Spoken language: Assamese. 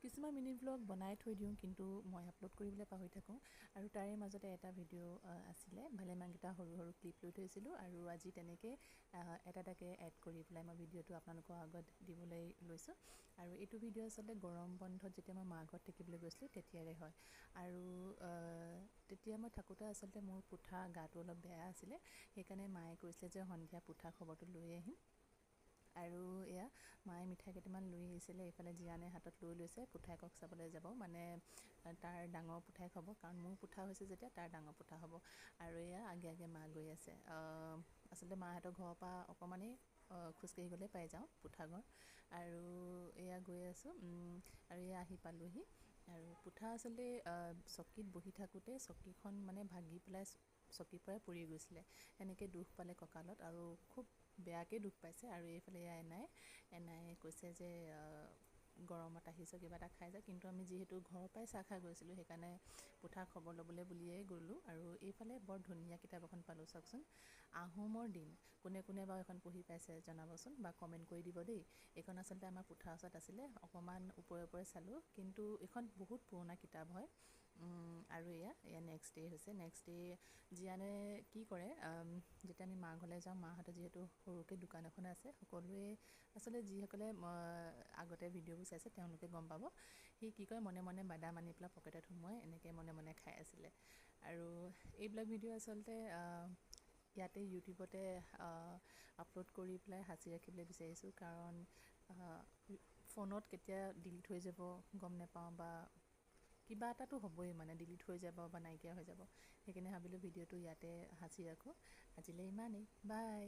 কিছুমান মিনি ভ্লগ বনাই থৈ দিওঁ, কিন্তু মই আপলোড কৰিবলৈ পাহৰি থাকোঁ। আৰু তাৰে মাজতে এটা ভিডিঅ' আছিলে, ভালেমানকেইটা সৰু সৰু ক্লিপ লৈ থৈছিলোঁ আৰু আজি তেনেকৈ এটা এটাকৈ এড কৰি পেলাই মই ভিডিঅ'টো আপোনালোকৰ আগত দিবলৈ লৈছোঁ। আৰু এইটো ভিডিঅ' আচলতে গৰম বন্ধত যেতিয়া মই মা ঘৰত থাকিবলৈ গৈছিলোঁ তেতিয়াৰে হয়। আৰু তেতিয়া মই থাকোঁতে আচলতে মোৰ পুঠা গাটো অলপ বেয়া আছিলে, সেইকাৰণে মায়ে কৈছিলে যে সন্ধিয়া পুঠা খবৰটো লৈ আহিম। আৰু এয়া মায়ে মিঠাই কেইটামান লৈ আহিছিলে, এইফালে জীয়ানে হাতত লৈ লৈছে, পুঠাইকক চাবলৈ যাব, মানে তাৰ ডাঙৰ পুঠাইক হ'ব, কাৰণ মোৰ পুঠা হৈছে যেতিয়া তাৰ ডাঙৰ পুঠা হ'ব। আৰু এয়া আগে আগে মা গৈ আছে। আচলতে মাহঁতৰ ঘৰৰ পৰা অকণমানেই খোজকাঢ়ি গ'লে পাই যাওঁ পুঠা ঘৰ। আৰু এয়া গৈ আছোঁ আৰু এয়া আহি পালোহি। আৰু পুঠা আচলতে চকীত বহি থাকোঁতে চকীখন মানে ভাগি পেলাই চকীৰ পৰাই পৰি গৈছিলে, সেনেকৈ দুখ পালে কঁকালত আৰু খুব বেয়াকৈ দুখ পাইছে। আৰু এইফালে এয়া এনাই এনাই কৈছে যে গৰমত আহিছ কিবা এটা খাই যা, কিন্তু আমি যিহেতু ঘৰৰ পৰাই চাহ খাই গৈছিলোঁ সেইকাৰণে পুঠা খবৰ ল'বলৈ বুলিয়েই গ'লোঁ। আৰু এইফালে বৰ ধুনীয়া কিতাপ এখন পালোঁ, চাওকচোন, আহোমৰ দিন। কোনে কোনে বাৰু এখন পঢ়ি পাইছে জনাবচোন বা কমেণ্ট কৰি দিব দেই। এইখন আচলতে আমাৰ পুঠা ওচৰত আছিলে, অকণমান ওপৰে ওপৰে চালোঁ, কিন্তু এইখন বহুত পুৰণা কিতাপ হয়। আৰু এয়া এয়া নেক্সট ডে' হৈছে। নেক্সট ডে' জীয়ানে কি কৰে, যেতিয়া আমি মা ঘৰলৈ যাওঁ, মাহঁতে যিহেতু সৰুকৈ দোকান এখন আছে, সকলোৱে আচলতে যিসকলে আগতে ভিডিঅ'বোৰ চাইছে তেওঁলোকে গম পাব, সি কি কয় মনে মনে বাদাম আনি পেলাই পকেটত সোমোৱাই এনেকৈ মনে মনে খাই আছিলে। আৰু এইবিলাক ভিডিঅ' আচলতে ইয়াতে ইউটিউবতে আপলোড কৰি পেলাই সাঁচি ৰাখিবলৈ বিচাৰিছোঁ, কাৰণ ফোনত কেতিয়া ডিলিট হৈ যাব গম নাপাওঁ, বা কিবা এটাতো হ'বই, মানে ডিলিট হৈ যাব বা নাইকিয়া হৈ যাব, সেইকাৰণে ভাবিলোঁ ভিডিঅ'টো ইয়াতে সাঁচি ৰাখোঁ। আজিলৈ ইমানেই, বাই।